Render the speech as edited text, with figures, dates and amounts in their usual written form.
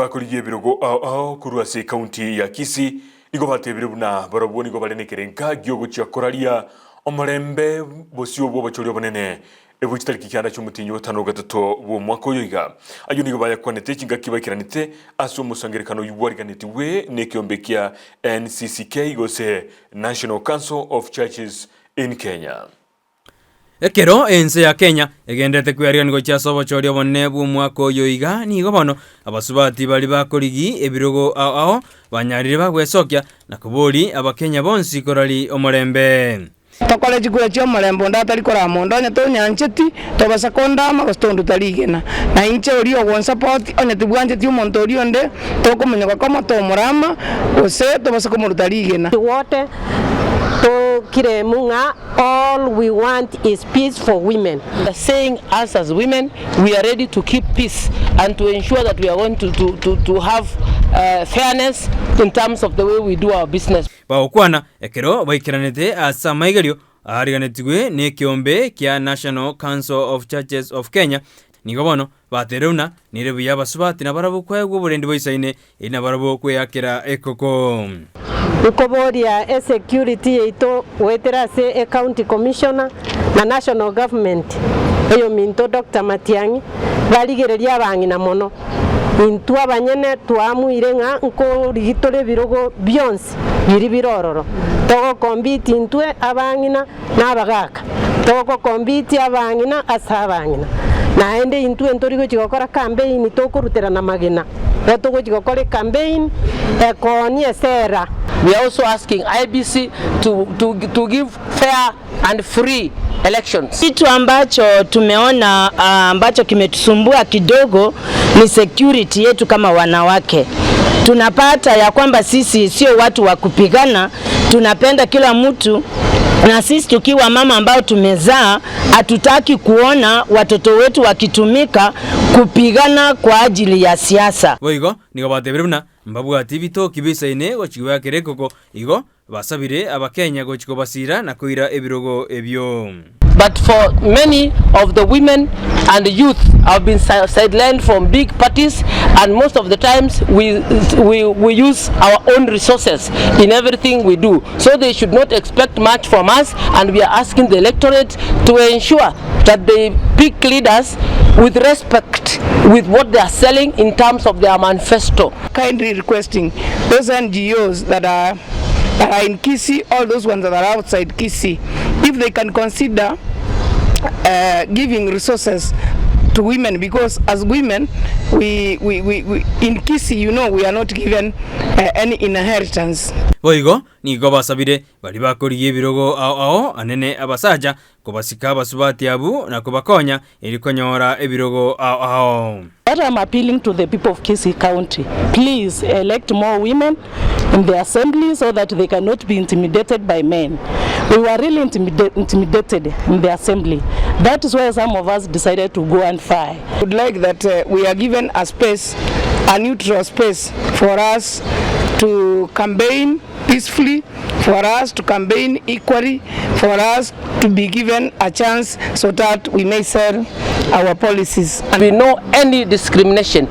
bakorigia ebirogo ao ao korwa ase ekaunti ya Kisii nigo batebire buna barobwo nigo bare nekerenka giogochia koraria omorembe bosio bw'obochori obonene Ebu chitariki kianda chi'omotienyi o gatano gatato bw'omwaka oyo iga. Ayio nigo bayakwanete chingaki baikeranete ase omosangererekano oyio bwariganetigwe nekeombe kia NCCK gose National Council of Churches in Kenya. Ekero ense ya Kenya egenderete kweariganigwa gochia ase obochori obonene bw'omwaka oyo iga, nigo bono abasubati baria bakorigi ebirogo ao ao banyarire bagwesokia na kobori abakenya bonsi korari omorembe. Tokore chikura chi'omorembe onde atari korama onde, onye tonyancheti, tobasa kondama gose tonduta rigena. Na inche oria ogonsapoti, onye tibwancheti omonto oria onde, tokomonyoka komo tomorama, gose tobasa komoruta rigena. Wote tokiremu ng'a all we want is peace for women. Saying us as women we are ready to keep peace and to ensure that we are going to, to, to, to have uh, fairness in terms of the way we do our business. Bagokwana ekero baikeranete ase amaigerio aariganetigwe nekeombe kia National Council of Churches of Kenya, nigo bono bateire buna nere buya abasubati nabarabwo koegwa oborendi boisaine, erio nabarabwo kweakera ekoko. Nkoboria esecurity yaito goetera ase ecounty commissioner na national government eyominto Doctor Matiang'i barigererie abang'ina mono. Intwe abanyene twaamuire ng'a nkorigi tore ebirogo bionsi biria bire ororo. Togokombiti intwe abang'ina na abagaaka, togokombiti abang'ina ase abang'ina. Naende intwe ntori gochia gokora campaign tokoruterana amagena, igo togochia gokora ecampaign ekoonia esera. We are also asking IEBC to, to, to give fair and free elections. Kitu ambacho tumeona ambacho kimetusumbua kidogo ni security yetu kama wanawake. Tunapata ya kwamba sisi sio watu wa kupigana, tunapenda kila mtu na sisi tukiwa mama ambao tumezaa hatutaki kuona watoto wetu wakitumika kupigana kwa ajili ya siasa. Boigo nigo batebire buna mbabwati ebitoki bisaine gochia goakera ekoko, igo Basabire Abakenya gochia kobasiira na koira ebirogo ebio. But for many of the women and youth have been sidelined from big parties and most of the times we, we, we use our own resources in everything we do. So they should not expect much from us and we are asking the electorate to ensure that they pick leaders with respect with what they are selling in terms of their manifesto. Kindly requesting those NGOs that are, that are in Kisii, all those ones that are outside Kisii, if they can consider uh, giving resources to women because as women we, we, we, we in Kisii you know we are not given uh, any inheritance. Boigo nigo basabire baria bakorigia ebirogo ao ao anene abasacha Kobasika abasubati abwo na kobakonya erio konyora ebirogo ao ao. What I'm appealing to the people of Kisii County, please elect more women in the assembly so that they cannot be intimidated by men. We were really intimida intimidated in the assembly. That is why some of us decided to go and fight. Would like that uh, we are given a space, a neutral space for us to campaign peacefully, for us to campaign equally, for us to be given a chance so that we may sell our policies. We know any discrimination.